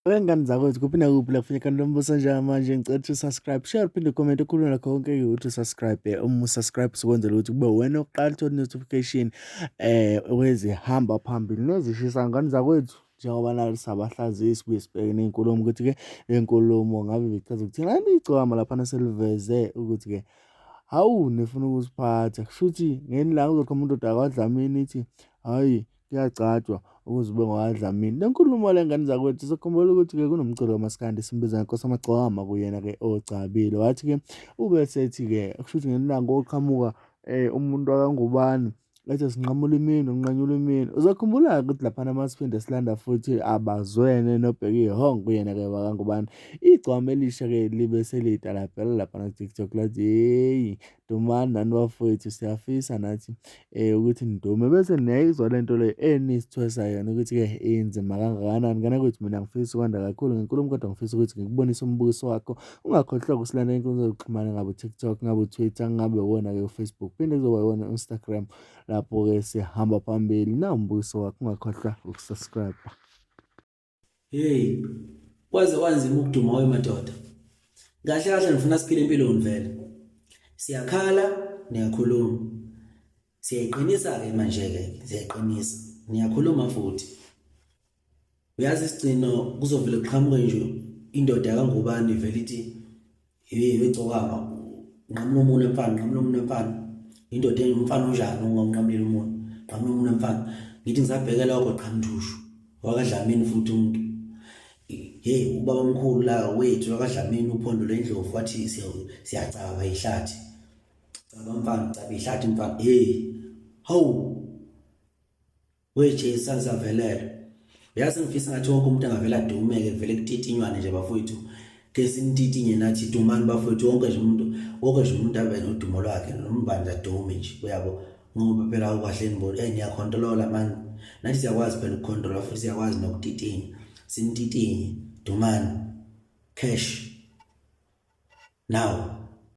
Wengane zakwethu kuphi nakuphi la kufuneka lombuso njengamanje ngicela ukuthi subscribe share phinde comment okhuluma nakho konke ukuthi subscribe uma usubscribe sikwenzela ukuthi kube wena oqala uthola notification wezihamba phambili nezishisa ngane zakwethu njengoba nalo sabahlaziyi sibuye sibheke ney'nkulumo ukuthi-ke le nkulumo ngabe bichaza ukuthini kanti igcokama laphana seliveze ukuthi-ke hawu nifuna ukusiphatha kusho ukuthi ngelinye ilanga kuzoqhamuka indoda yakwaDlamini ithi hhayi Kuyagcatshwa ukuze ube ngowaDlamini. Le nkulumo le ngane zakwethu sokhumbula ukuthi-ke kunomculo kamaskandi simbiza ngenkosi amagcokama kuyena-ke ogcabile. Wathi-ke ube sethi-ke kusho ukuthi ngelinye ilanga koqhamuka umuntu wakangubani ethi sinqamula iminwe kunqanyulwa iminwe. Uzokhumbula-ke ukuthi laphana uma siphinde silanda futhi abazwene nobheka ihongo kuyena-ke wakangubani. Igcwama elisha-ke libe seliyitalabhela laphana ku-TikTok lathi hheyi Dumani nani bafowethu siyafisa nathi ukuthi nidume bese niyayizwa le nto le enisithwesa yona ukuthi-ke inzima kangakanani. Ngane kwethu mina ngifisa ukwanda kakhulu ngenkulumo kodwa ngifisa ukuthi ngikubonise umbukiso wakho. Ungakhohlwa ukusilanda ey'nkundleni zokuxhumana ngabe u-TikTok, ngabe u-Twitter, ngabe iwona-ke u-Facebook, phinde kuzoba iwona u-Instagram lapho-ke sihamba phambili. Nawu umbukiso wakho ungakhohlwa ukusubscribe. Hey, kwaze kwanzima ukuduma we madoda. Kahle kahle ngifuna siphile impilo vele. Siyakhala, niyakhuluma. Siyayiqinisa ke manje ke, siyayiqinisa. Niyakhuluma futhi. Uyazi isigcino kuzovele kuqhamuke nje indoda yakangubani vele ithi hey wegcokama nqamula umunwe mfana nqamula umunwe mfana indoda umfana onjani ungamnqamuleli umunwe nqamula umunwe mfana ngithi ngisabheke lokho qhamthushu wakadlamini futhi umuntu hey ubaba omkhulu la wethu wakadlamini uphondo lendlovu wathi siyacaba ihlathi caba mfana caba ihlathi mfana hey hawu WeJesu savelelwa. Uyazi ngifisa ngathi wonke umuntu angavela adume-ke vele kutitinywane nje bafowethu. Ke sinititinye nathi dumani bafowethu wonke nje umuntu wonke nje umuntu abe nodumo lwakhe nombandla adume nje uyabo ngoba phela awukahle nibona eh niyakhontrola mani nathi siyakwazi phela ukukhontrola futhi siyakwazi nokutitinya sinititinye dumani cash now.